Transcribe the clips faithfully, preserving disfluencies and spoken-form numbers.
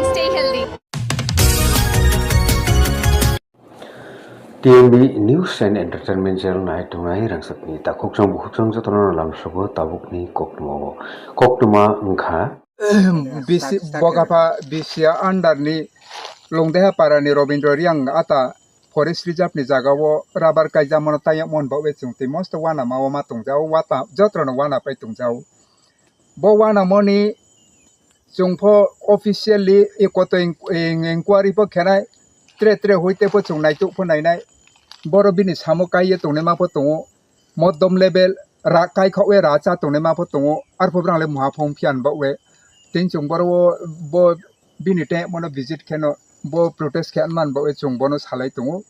Stay healthy. T M B News and Entertainment Channel nai tongnai rangchak ni takhuk chang bukhuk chang joto no lam sugo tabuk ni koktma wo. Koktma wngkha. Bisi, Bokapha B C under ni Longdeha para ni Robindro Reang ata forest reserve ni zaga wo rubber kaijamo no tayagmo ni baoh ye chung tei mosto uanama wo ma tongja ou, wata-, joto no uana pai tongja ou. Bo uanamo ni chung pho officially ikoto in-, in-, inquiry pho khe nai, tre tre hoite pho chung naituh pho nai nai. Boro bini samo kai ye tongnaima pho tong ou. Modom level ra kai khaoh ye ra chá tongnaima pho tong ou. Arphuh brang le mungha pho ongphi ya ni baoh ye. Tini chung boro wo bo bini tei mo no visit khe no, bo protest khe man baoh ye chung bo no salai tong ou.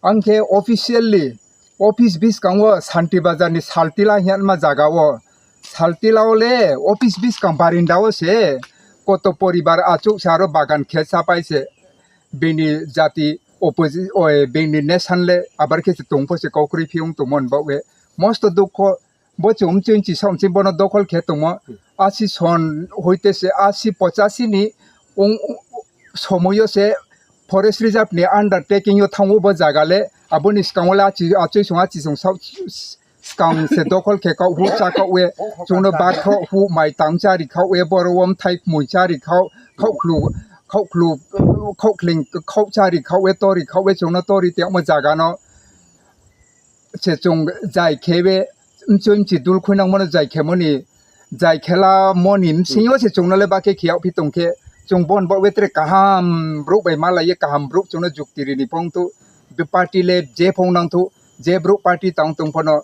Ang khe officially office buskang wo Santi Bazar ni Saltila hing ye ma zaga wo, Saltila wo le office buskang barinda wo se koto poribar achouh se aro bagan khe chápai se bini jati opposi-, oi, bini nation le abar khe se tong pho se kau kroi phi ong tongmo ni baoh ye. Mosto dukho, bo chung mchoi chi saoh mchoi bono dokhol khe tongmo. Asi son hoite se asi pochasi ni ong, somoi yo se forest reserve ni undertaking yo thanng ou bo zaga le. Abo ni skang wo le achi, achoi song achi song saoh skang se dokhol khe kaoh hu chá kaoh ye, chung no bathroh hu mai tang chári khaoh ye, boro wo mthai kmoi chári khaoh, khaohkhlu, khaohkhlu, khaohkhling, khaoh chári khaoh ye, tori khaoh ye, chung no tori tongmo zaga no se chung jai khe ye, mchoi mchi dul khuinangmo no jai khemo ni, jai khelamo ni bsing yo se chung no le ba khe khe yagphi tong khe, chung bo ni baoh ye tre kaham brouh bai malai ye kaham brouh chung no jukti ri ni pho ong thou, party le je pho ong nang thou, je brouh party tang tong pho no,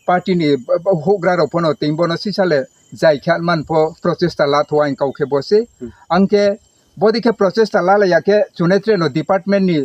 party ni houhgra rao pho no tei bo no sisa le jai khe man pho prochesta la thou aini kau khe bo se. Ang khe bodei khe prochesta lalai ya khe chung ne tre no department ni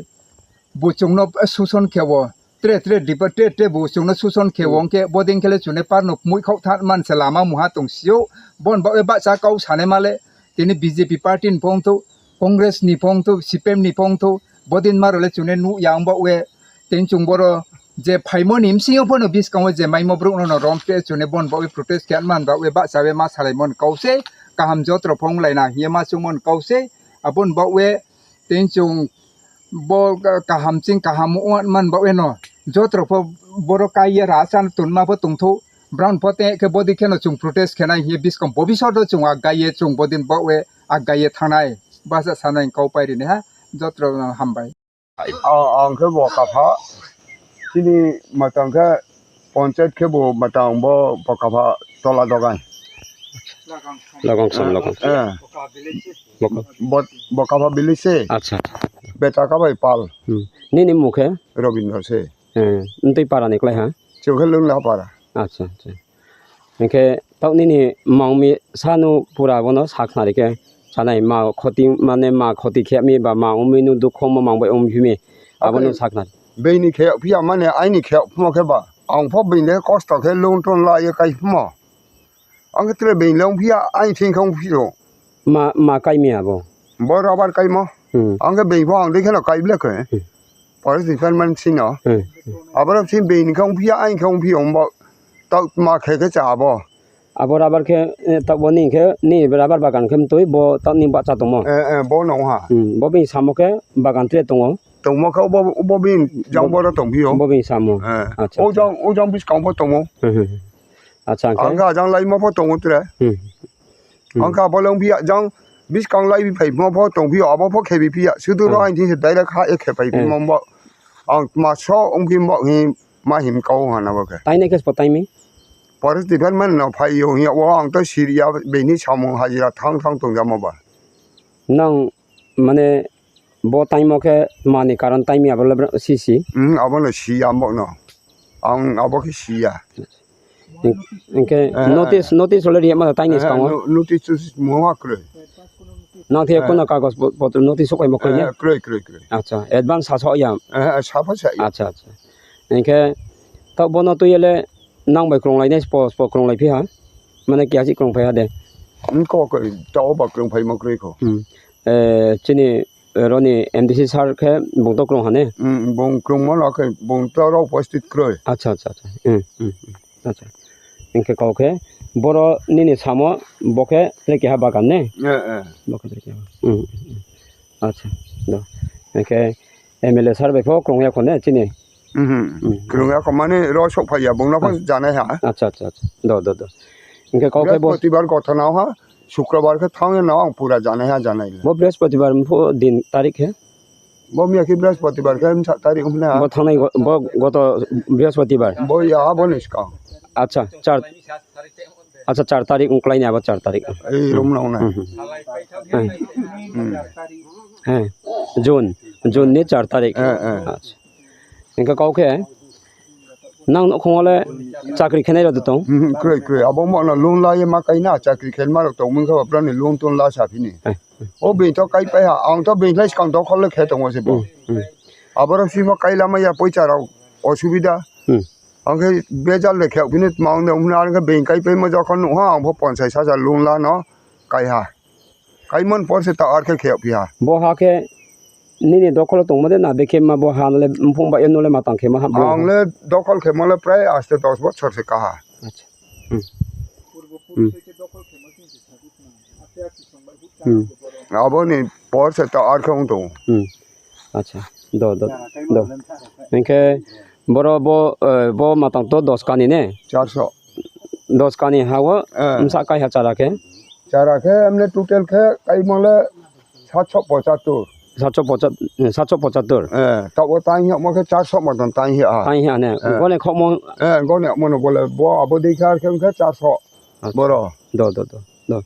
bu chung no suson khe wo, tre tre depa-, tre tre bu chung no suson khe wo ong khe bodei khe le chung ne par no kmoi khaoh thanng man se lama mungha tong si ou. Bo ni baoh ye bahcha kau sanaima le tini B J P party ni pho ong thou, Congress ni pho ong thou, C P M ni pho ong thou, bodei ma rao le chung ne nuh ya ong baoh ye. Tini chung boro je phaimo ni bsing yo pho no buskang wo je maimo brouh no no rom khe chung ne bo ni baoh ye protest khe man baoh ye bahcha ye ma salaimo ni kau se, kaham jotro pho onglai na hing ye ma chungmo ni kau se. Abo ni baoh ye tini chung bo kaham ching kaham ong man baoh ye no jotro pho boro kai ye ra chá tongma pho tong thou, brao pho tei khe bodei khe no chung protest khe nai hing ye buskang bobisot wo chung agai ye chung bodei baoh ye agai ye thanng nai. Bahcha sanai kau pai ri nai ha, jotro no hambai. A-, ang khe Bokapha, chini matang khe panchayat khe bo matang bo Bokapha tola dogan. Logong sam, logong. Eh, Bo-, Bokapha village se. Acha. Beta Kabai Pal. Nini mmung khe? Robindro se. Mtui para ni klái ha? Chung khe Lungla para. Acha, acha. Hing khe taoh nini mang mi sa no pura bo no sakhnari khe sanai ma khoti, mane ma khoti khe mi ba ma ong mi no dukho mo mang bai ongphi mi. Abo no sakhnari. Being ni khe yagphi ya mane aini khe yagphimo khe ba. Ang pho being le kosto khe loan ton la ye kaiphimo. Ang khe tre being le ongphi ya, aini thing khe ongphi ou. Ma, ma kai mi abo? Bo rubber kaimo. Ang khe being pho ang dei khe no kai ble khe. Forest department sing no. Abo rao sing being ni khe ongphi ya, aini khe ongphi ou, bo taoh ma khe khe cha abo. Abo rubber khe, taoh bo ni khe, ni rubber bagan khe mtui, bo taoh ni bahcha tongmo. Bo no ha. Bo being samo khe bagan tre tong ou. Tongmo khe bo, bo being jang bo rao tongphi ou. Bo being samo. Acha, o jang buskang pho tong ou. Acha, ang khe ajang laimo pho tong ou tre. Ang khe abo le ongphi ya, jang buskang lai phaimo pho tongphi ou, abo pho khe biphi ya. Sudu rao aini thing se direct ha ye khe phaiphimo bo. Ang ma so ongphi bo hing ma him kau ha na bo khe. Tainai khe spo tai mi? Forest department no phai ou hing ya wo ang to siri ya, being ni samung hajira thanng thanng tongjamo ba. Nang mane bo taimo khe mani karon taimi abo le sisi? Abo no si ya, abo no. Ang abo khe si ya. Hing khe notice, notice already ma taini skang wo? Notice, notice mungha kroi. Nang the kono kagos potro notice souhphaimo kroi ne? Kroi, kroi, kroi. Acha, advance sa sao ya? Sa pho sa ya. Acha, acha. Hing khe taoh bo no tui ye le nang bai krunglai nai spo, spo krunglai phi ha? Mane keha chih krungphai ha de? Ko, taoh ba krungphaimo kroi kho. Chini, roni M D C sir khe bung to krung ha ne? Bung krungmo no khe bung to rao posted kroi. Acha, acha, acha. Hing khe kau khe Boro nini samo, bo khe tre keha bagan ne? Bo khe tre keha. Acha, do. Hing khe M L A sir bai pho krung ya kho ne chini? Krung ya kho mani ro souhphai ya, bung no pho janai ha. Acha, acha, acha. Do, do, do. Hing khe kau khe bo Brihaspatibar gothona ha, Sukrobar khe thanng ye no ang pura janai ha, janai le. Bo Brihaspatibar pho din tarik khe? Bo miya khe Brihaspatibar khe msa tarik ong na. Bo thangnai go-, bo goto Brihaspatibar? Bo ya, abo ni skang. Acha, char, acha, char tarik ongklái ni abo char tarik. Ei, rom nang na. June, June ni char tarik. Acha. Hing khe kau khe, nang nouhkhong wo le chakri khenai rao de tong? Kroi, kroi. Abo mo no loan la ye ma kai na, chakri khe ma rao tongmung khe, bapra ni loan ton la sa phi ni. O being to kaipai ha, ang to being lai skang dokhol le khe tongmo se bo. Abo rao simo kai lamai ya poicha rao osubida. Ang khe bejal le khe phi ni tma ong de, ong phi ni ang khe being kaipaimo jokhon nuh ha, ang pho ponchais hajar loan la no kai ha. Kaimo ni por se ta ar khe khe phi ha. Bo ha khe nini dokhol wo tongmo de na, bekhe ma bo ha no le mphung bai ye no le matang khe ma ha bo? Ang le dokhol khemo le prai aste dos bochor se ka ha. Abo ni por se ta ar khe ong tong. Acha, do, do, do. Hing khe boro bo, bo matang to dos kani ne? Dos kani ha wo, bsa kaiha chara khe? Chara khe emne total khe kaimo le satso pochatur. Satso pocha-, satso pochatur? Taoh wo tang yagmo khe charso moton tang ya ha. Tang ya ha ne? Gone khomo? Gone khomo no bole bo abo dei khe ar khe ong khe charso. Boro. Do, do, do, do.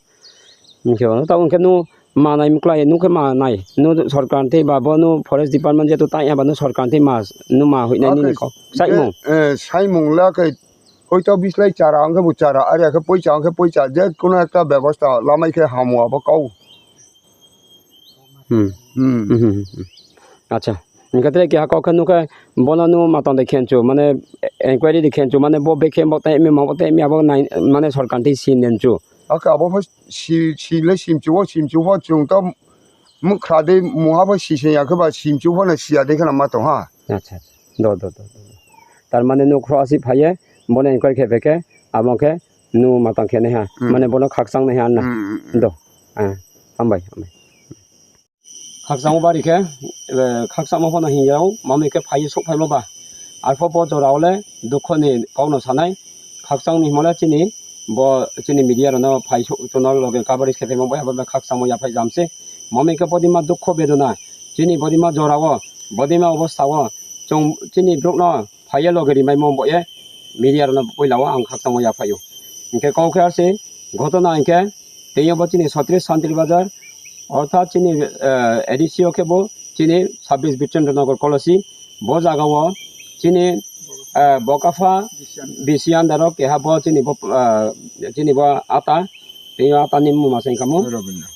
Hing khe, taoh ong khe nung manai mklai, nung khe manai, nung sorkar thei ba bo nung forest department jeto tang ya ba nung sorkar thei ma, nung ma hoihnai nini kau. Saimung? Saimung le khe, hoito bislái chara ong khe bo chara, are khe poicha ong khe poicha, je kono ekta bebosta lamai khe hamo abo kau. Acha. Hing khe tre keha kau khe nung khe bono nung matang de khenchu, mane enquiry de khenchu, mane bo bekhe bo tei mi, ma bo tei mi abo nai, mane sorkar thei si nenchu. Akhe abo pho si, si le simchu wo, simchu pho chung to muhkhra dei mungha pho si se ya khe ba simchu pho no si ya dei khe no ma tong ha. Acha, acha. Do, do, do, do. Tar mane nung khro asi phai ye, bono enquiry khe phe khe, abo khe nung matang khe nai ha. Mane bono khakchang nai ha na. Do. Hambai, hambai. Khakchangmo bari khe, khakchangmo pho no hing ya ou, mami khe phai ye souhphaimo ba. Arphuh bo jora wo le dukho ni kau no sanai, khakchang ni himo le chini, bo chini media rao no phai souh, chung no loge coverage khe phaimo bai abo le khakchangmo yaphai jam se. Mami khe bodima dukho bedona, chini bodima jora wo, bodima obosta wo, chung chini brouh no phai ye loge rimaimo bo ye media rao no poila wo ang khakchangmo yaphai ou. Hing khe kau khe ar se, ghotona hing khe, tei yo bo chini Sotris Santri Bazar, orthat chini, A D C yo khe bo chini Sabis Birchandranagar Kolosi, bo zaga wo chini, Bokapha, B C under wo keha bo chini bo, chini bo ata, tei yo ata ni mmung ma se hing kha mo?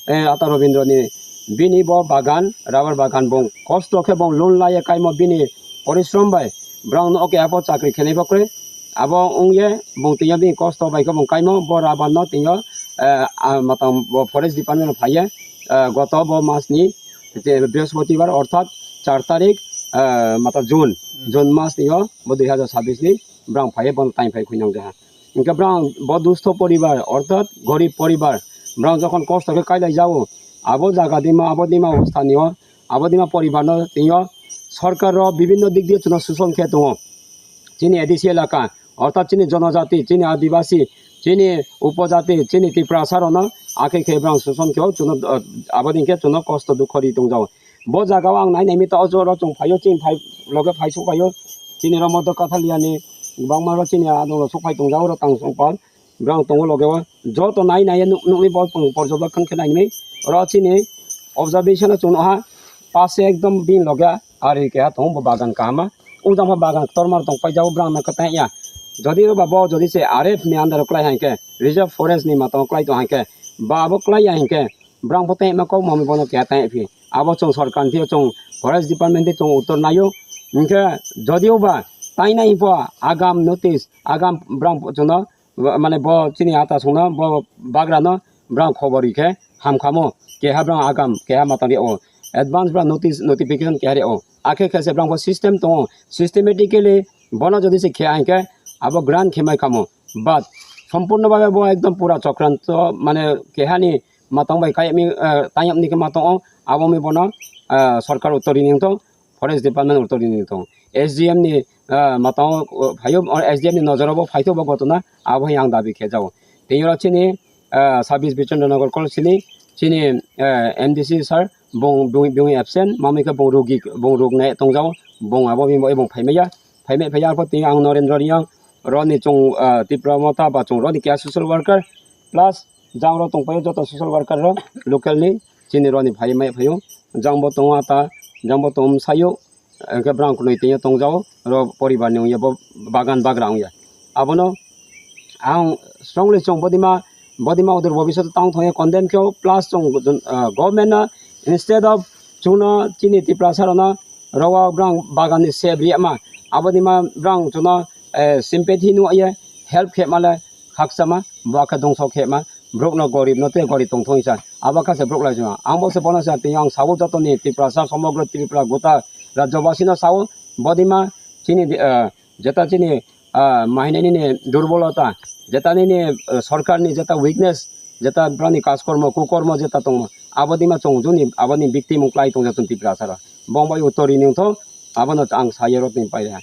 Ata Robindro ni, bini bo bagan, rubber bagan bung kosto khe bung loan la ye kaimo bini porishrom bai, brao no keha pho chakri khenai bo kroi, abo ong ye bung tei yo bini kosto bai khe bung kaimo bo rubber no tei yo, matang bo forest department no phai ye, goto bo mas ni, Brihaspatibar orthat char tarik, matang June, June mas ni yo bo dui hazar sabis ni brao phai ye bo no time phai khuinang ja ha. Hing khe brao bo dustho poribar orthat gorib poribar, brao jokhon kosto khe kailai ja ou, abo zaga dima, abo dima obosta ni yo, abo dima poribar no tei yo sorkar rao bibhinno dik diye chung no shoson khe tong ou. Chini A D C elaka, orthat chini jonojati, chini adibasi, chini upojati, chini Tiprasa rao no akhe khe brao shoson khe ou, chung no, abo dei khe chung no kosto dukho ri tong ja ou. Bo zaga wo ang nai nai mi taoh wo chung phai ou, chini phai, loge phai souhphai ou, chini rao Modokathalia ni, gbangma rao chini adong rao souhphai tong ja ou, rao tang songpal, brao tong ou loge wo, joto nai nai ye nuh, nuh mi bo porjobekkhan khe nai mi, oro chini observation wo chung nuh ha, pase ekdom bini loge ari keha tong ou bo bagan kaham ma, ojang pho bagan ktorma rao tongpai ja ou, brao no khe tang ya. Jodi o ba bo jodi se R F ni under wo klái ha hing khe, reserve forest ni matang wo klái tong ha hing khe, ba abo klái ya hing khe, brao pho tang ma kau mami bo no keha tang phi. Abo chung sorkar thei yo chung forest department thei chung uttor nai ou. Hing khe jodi o ba tang nai hing pho agam notice, agam brao chung no, mane bo chini ata song no, bo bagra no brao khobor ri khe ham kha mo. Keha brao agam, keha matang ri ou. Advance brao notice, notification keha ri ou. Akhe khe se brao pho system tong ou. Systematically bo no jodi se khe ha hing khe abo grant khe mai kha mo. But Sompurno bhabe bo ekdom pura chokranto, mane keha ni matang bai kayami, tayam ni khe matang ou, abo mi bono sorkar uttor ri ni tong, forest department uttor ri ni tong, S D M ni matang phai ou, S D M ni nojor wo bo phaitho bo ghotona, abo hing ang dabi khe jao. Tini ro chini sub division Chandra Nagar Kolsini, chini M D C sir, bung absent, mami khe bung rugnai tong jao, bung abo mi bo bung phaimai ya, phaimai phai ya pho tini ang Narendra Reang, ro ni chung Tipra Motha ba chung ro ni keha social worker, plus jang ro tongpai ou joto social worker ro, local ni, chini ro ni phai mai phai ou, jang bo tong ata, jang bo tong bsai ou, hing khe brang knoi tini yo tong jao, ro poribar ni ong ye bo bagan bagra ong ye. Abo no ang strongly chung bodima, bodima udur bobisot tang thong ye condemn khe ou, plus chung government no, instead of chung no chini Tiprasa rao no ro wo brang bagan ni sep ri yama, abo dima brang chung no sympathy nuh ye help khe ma le khakchangma, bo khe dongso khe ma, brouh no gorib no tei gorib tong thong sa, abo kha se brouh lai chung. Ang bo se bono sa tini ang sa ou joto ni Tiprasa, somogro Tripura, gota rajyobasi no sa ou, bodima chini jeta chini mahinai nini durbolota, jeta nini sorkar ni jeta weakness, jeta brao ni kajkormo kukormo jeta tongmo, abo dima chung juni abo ni victim ong klái tong joto ni Tiprasa rao. Bong bai uttor ri ni tong, abo no ang sa ye ro tini pai ha.